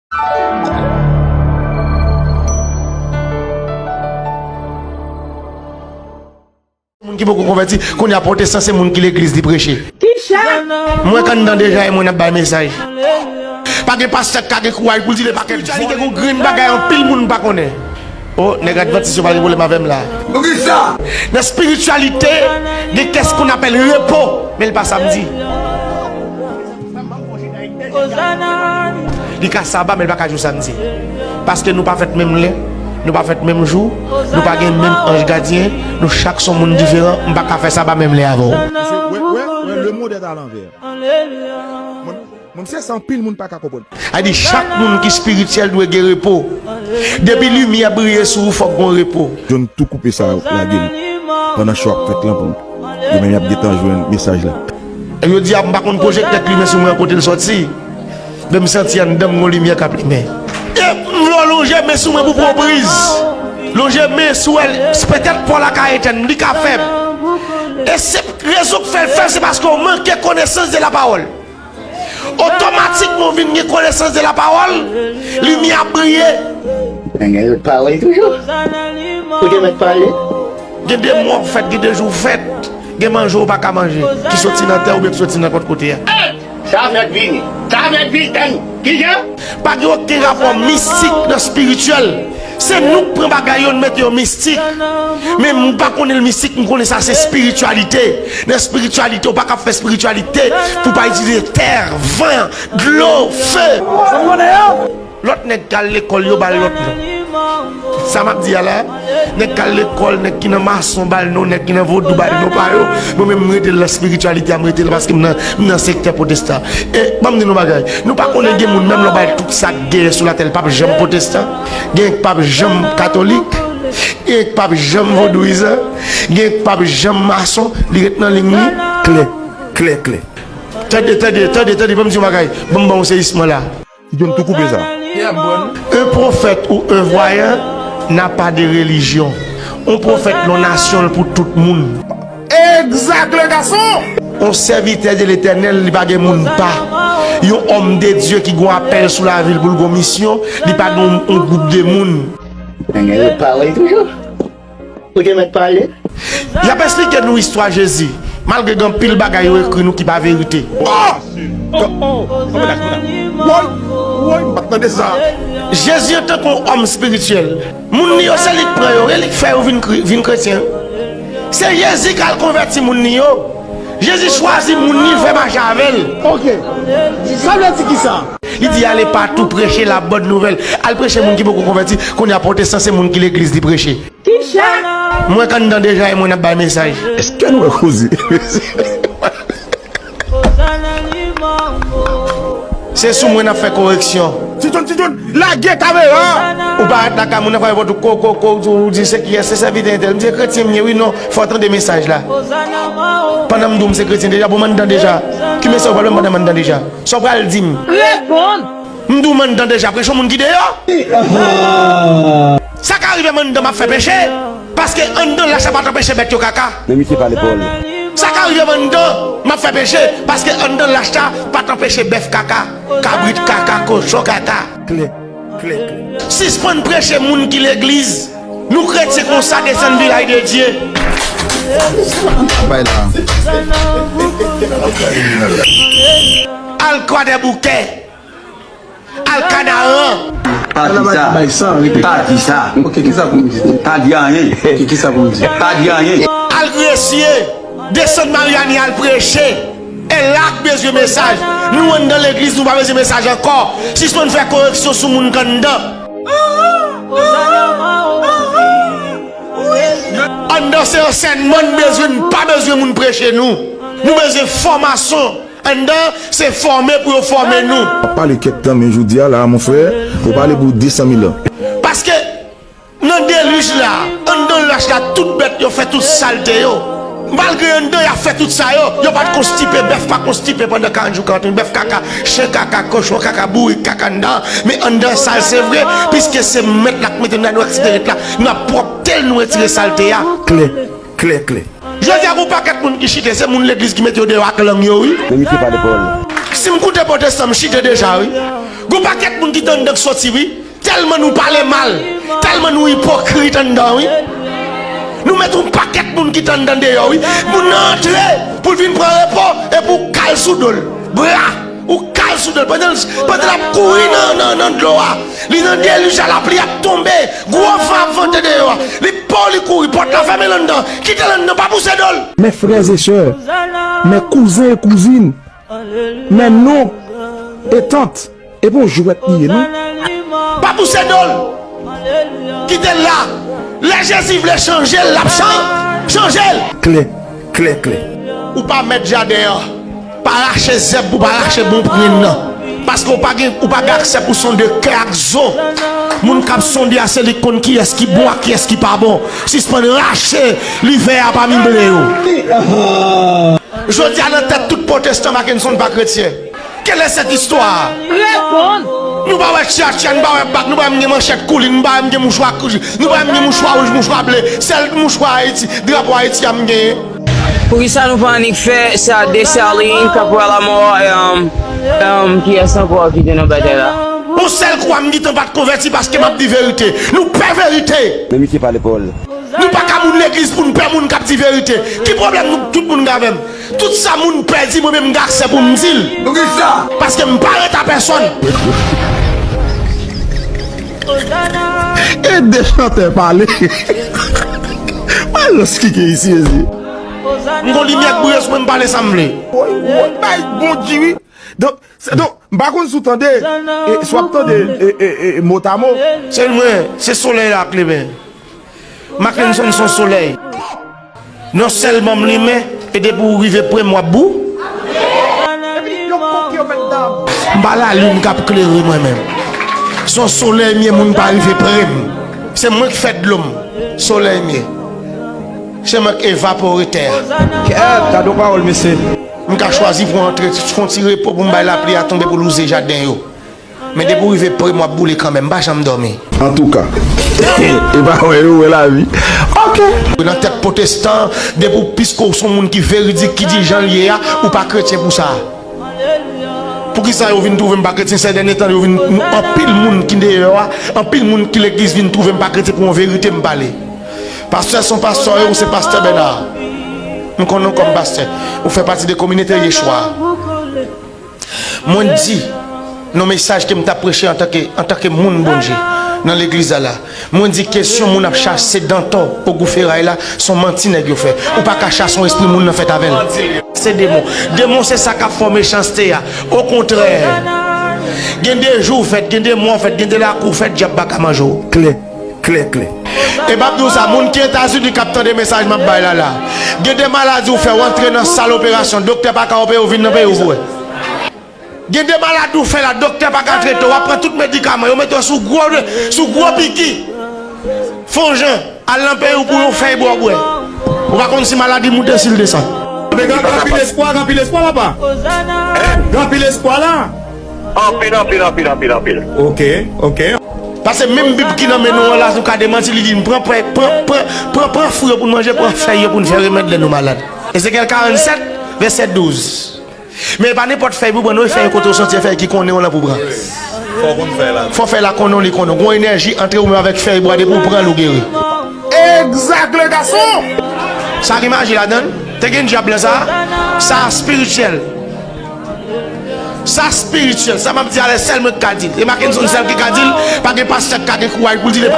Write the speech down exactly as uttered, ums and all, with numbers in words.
Moun ki poko konvèti, kounye a pwotestan se moun ki legliz li preche. Ki chak? Mwen k anndan deja e mwen n ap bay mesaj. Pa gen pastè k ka gen kouraj pou l di de pakèt. Espirityalite gon grenn bagay anpil moun pa konnen. O, nèg advantis yo pa gen pwoblèm avè m la. Poukisa? Nan espirityalite, gen kès qu'on appelle repo, men l pa samdi. Li ka saba, men li pa ka jou samdi. Paske nou pa fèt menm lè, nou pa fèt menm jou, nou pa gen menm anj gadyen, nou chak se yon moun diferan, m pa ka fè saba menm lè avè w. Mesye, wè, wè, wè, le monde est à l'envers. Mwen, mwen, se sa anpil moun pa ka konprann. A di, chak moun ki espirityèl dwe gen repo. Depi limyè briye sou ou, fòk gon repo. John tou koupe sa, lage l. Pandan cho ap fèt lan pou yo menm y ap gentan jwenn mesaj la. Jodi a, m pa konn pwojektè k limen sou mwen kote l sòti. Men m santi anndan m gon limyè k ap limen. E m vle w lonje men sou mwen pou pran yon priz. Lonje men sou l, petèt pa w la ka etèn, li ka fèb. E se rezon k fè l fèb, se paske w manke konesans de la pawòl. Otomatikman w vin gen konesans de la pawòl, limyè ap briye. Men gen lòt pawòl toujou. Ou te mèt pale. Gen de mwa w fèt, gen de jou w fèt, gen manje w pa ka manje, ki soti nan tè oubyen ki soti nan kòt kote a. Sa fèk vini. Sa fèk vini, tann. Kijan? Pa gen okenn rapò mistik nan espirityèl. Se nou k pran bagay yo, n mete yo mistik. Men m pa konnen l mistik, m konnen sa se espirityalite. Nan espirityalite, w pa ka fè espirityalite pou w pa itilize tè, van, dlo, fe. Lòt nèg k al lekòl, yo ba l lòt non. Sa m ap di a la, nèg k al lekòl, nèg ki nan mason ba l non, nèg ki nan vodou ba l non pa yo. Mwen menm, m rete nan espirityalite a, m rete la paske m nan, m nan sektè pwotestan. E ban m di nou bagay, nou pa konnen gen moun, menm lè w ba l tout sa k genyen sou latè, l p ap janm pwotestan. Gen k p ap janm katolik, gen k p ap janm vodouyizan, gen k p ap janm mason, li ret nan liy li. Klè, klè, klè. Tande, tande, tande, tande, ban m di yon bagay. Ban m ba w yon seyisman la. John tou koupe sa. Un prophète ou un voyant n'a pas de religion. On pwofèt nan nasyon l pou tout moun. Egzak, le gason! On sèvitè de Letènèl, li pa gen moun pa. Yon òm de Dye ki gon apèl sou lavi l pou l gon misyon, li pa gen yon, yon gwoup de moun. Men gen lòt pawòl toujou. Ou te mèt pale. Y ap esplike nou istwa Jezi, malgre gen anpil bagay yo ekri nou ki pa verite. Ah! Woy, woy, m pa t tande sa. Jezi antanke yon òm espirityèl, moun li yo se li k pran yo, e li k fè yo vin kri-, vin kretyen. Se Jezi k al konvèti moun li yo. Jezi chwazi moun li, l fè mache avè l. Ok. Sa vle di kisa? Li di, "Allez partout, prêchez la bonne nouvelle." Al preche moun ki poko konvèti. Kounye a pwotestan se moun ki legliz li preche. Ki chak? Mwen k anndan deja e mwen n ap bay mesaj. Èske nou wè koze? Se sou mwen n ap fè koreksyon. Ti John, Ti John, lage kamera! Ou parèt lakay moun nan fè yon ko, ko, ko, ou di se kiyès, se sèvitè entèl. M di se kretyen m ye, wi, non, fò w tande mesaj la. Pandan m di w m se kretyen deja, bon, m anndan deja. Ki mesaj ou pral ban m pandan m anndan deja? Sa w pral di m? Reponn! M di w m anndan deja, preche yon moun ki deyò. Sa ka rive m anndan m ap fè peche, paske anndan lach la pa t anpeche bèt yo kaka. Men misye pale pawòl. Sa ka rive m anndan m ap fè peche, paske anndan lach la pa t anpeche bèf kaka, kabrit kaka, kochon kaka. Klè, klè, klè. Sispann preche moun ki legliz. Nou kretyen konsa desann vilaj de Dye. Bay la. Al Kwadèboukè. Al Kanaran. Pa di sa. Pa di sa. Ok, kisa pou m di? Pa di anyen. Ok, kisa pou m di? Pa di anyen. Al Gresye. Desann Maryani al preche. E la k bezwen mesaj. Nou anndan legliz, nou pa bezwen mesaj ankò. Sispann fè koreksyon sou moun k anndan. Anndan se ansèyman n bezwen, n pa bezwen moun preche nou. Nou bezwen fòmasyon. Anndan, se fòme pou yo fòme nou. W ap pale kèk tan, men jodi a la, mon frè, ou pale pou de san mil an. Paske nan delij la, anndan lach la, tout bèt yo fè tout salte yo. Malgre anndan y ap fè tout sa yo, yo pa t konstipe, bèf pa konstipe pandan karant jou, karant nuit, bèf kaka, chen kaka, kochon kaka, bourik kaka anndan. Men anndan sal se vre, piske se mèt la k mete nou la, nou ekspere la, n ap pwòpte l, nou retire salte a. Klè, klè, klè. Jodi a, gon pakèt moun ki chite, se moun legliz ki mete yo deyò ak lang yo, wi. Men misye pale pawòl. Si m koute pwotestan, m chite deja, wi. Gon pakèt moun ki t anndan k soti, wi. Tèlman nou pale mal, tèlman nou ipokrit anndan, wi. Nou met yon pakèt moun ki t anndan deyò, wi. Moun nan antre pou l vin pran repo, epi w kal sou do l. Bra, ou kal sou do l. Pandan, pandan l ap kouri nan, nan, nan dlo a, li nan delij a, lapli ap tonbe, gwo van ap vante deyò a. Li pa w, li kouri, pòt la fèmen l anndan, kite l anndan, pa pouse do l. Mes frères et sœurs, mes cousins et cousines, mes non et tantes, e bon jwèt li ye, non? Pa pouse do l. Kite l la. Lè Jezi vle chanje l, l ap chan-, chanje l. Klè, klè, klè. Ou pa mèt jaden an. Pa rache zèb ou pa rache bon prenn nan. Paske ou pa gen, ou pa gen aksè pou sonde kè ak zo. Moun k ap sonde a se li k konn kiyès ki bon ak kiyès ki pa bon. Sispann rache livè a pami ble yo. Jodi a nan tèt tout pwotestan Mackenson pa kretyen. Quelle est cette histoire? Reponn. Nou pa wè tchatcha, nou pa wè bak, nou pa wè m gen manchèt koulin, nou pa wè m gen mouchwa kouj, nou pa wè m gen mouchwa wouj, mouchwa ble, sèl mouchwa Ayiti, drapo Ayiti a m genyen. Poukisa nou pa annik fè sa Desalin, Kapral Amò, um, um, kiyès ankò ki te nan batay la? Yon sèl kou a m gentan pa t konvèti paske m ap di verite. Nou pè verite. Men misye pale pawòl. Nou pa ka moun legliz pou n pè moun k ap di verite. Ki pwoblèm nou, tout moun gen avè m? Tout sa moun pè di, mwen menm m gen aksè pou m di l. Poukisa? Paske m pa ret a pèsonn. E de chantè pale. Mwen lòs ki gen isi, Jezi. M gon limyè k briye sou mwen, m pale sa m vle. Woy, woy, bay bon diri. Donk, se, donk, m pa konn si w tande, e, si w ap tande, e, e, e, motamo. Se mwen, se solèy la, Klemen. Mackenson se yon solèy. Non sèlman m limen, e depi w rive pre m, w ap bou. M pa lalin k ap klere mwen menm. Se yon solèy m ye, moun pa rive pre m. Se mwen k fè dlo m. Solèy m ye. Se mwen k evapore tè a. Kèt, gade yon pawòl, mesye. M ka chwazi pou antre, fè yon ti repo pou m bay lapli a tonbe pou louze jaden yo. Men depi w rive pre m, w ap boule kanmenm, m pa janm dòmi. Antouka, e pa wè yo wè lavi. Oke. Nan tèt pwotestan, depi w, piske w se yon moun ki veridik, ki di jan l ye a, ou pa kretyen pou sa. Poukisa yo vin twouve m pa kretyen? Sè dènye tan yo vin, anpil moun ki deyò a, anpil moun ki legliz vin twouve m pa kretyen pou yon verite m pale. Pastè se yon pastè, ou se pastè Bèna. M konnen w kòm pastè. Ou fè pati de kominote Yechwa. Mwen di, nan mesaj ke m t ap preche antanke, antanke moun Bondye, nan legliz la la, mwen di kesyon moun ap chache dantò ogou feray la, se yon manti nèg yo fè. Ou pa ka chase yon espri moun nan fèt avè l. Se demon. Demon se sa k ap fè w mechanste a. Okontrè, gen de jou w fèt, gen de mwa w fèt, gen de lakou w fèt, dyab pa ka manje w. Klè. Klè, klè. E m ap di w sa, moun ki Etazini k ap tande mesaj m ap bay la la. Gen de maladi w fè, w antre nan sal operasyon, doktè pa ka opere w, vin nan peyi w pou wè. Gen de maladi w fè la, doktè pa ka trete w, w ap pran tout medikaman, yo mete w sou gwo, sou gwo piki. Fè yon jan, al nan peyi w pou yon fèy bò w bwè. Ou pa konn si maladi moute, si l desann. Men gen anpil espwa, gen anpil espwa, papa. Gen anpil espwa la. Anpil, anpil, anpil, anpil, anpil. Ok, ok. Paske menm Bib ki nan men nou an la, nou ka demanti, li di n pran, pran, pran, pran, pran, pran fwi yo pou n manje, pran fèy yo pou n fè remèd lè nou malad. Ezekyèl karannsèt, vèsè douz. Men e pa nenpòt fèy pou pran, non, e fèy kote w santi, e fèy ki konnen w lan pou pran. Fò w konn fèy la. Fò fèy la konnen w, li konnen w. Gon enèji antre ou menm avèk fèy bwa, depi w pran l, ou geri. Egzak, le gason! Sa gen maji ladan l? Te gen dyab lan sa? Sa espirityèl. Sa espirityèl. Sa m ap di a la, sèl mwen k ka di l. E Mackenson sèl ki ka di l. Pa gen pastè k ka gen kouraj pou l di l.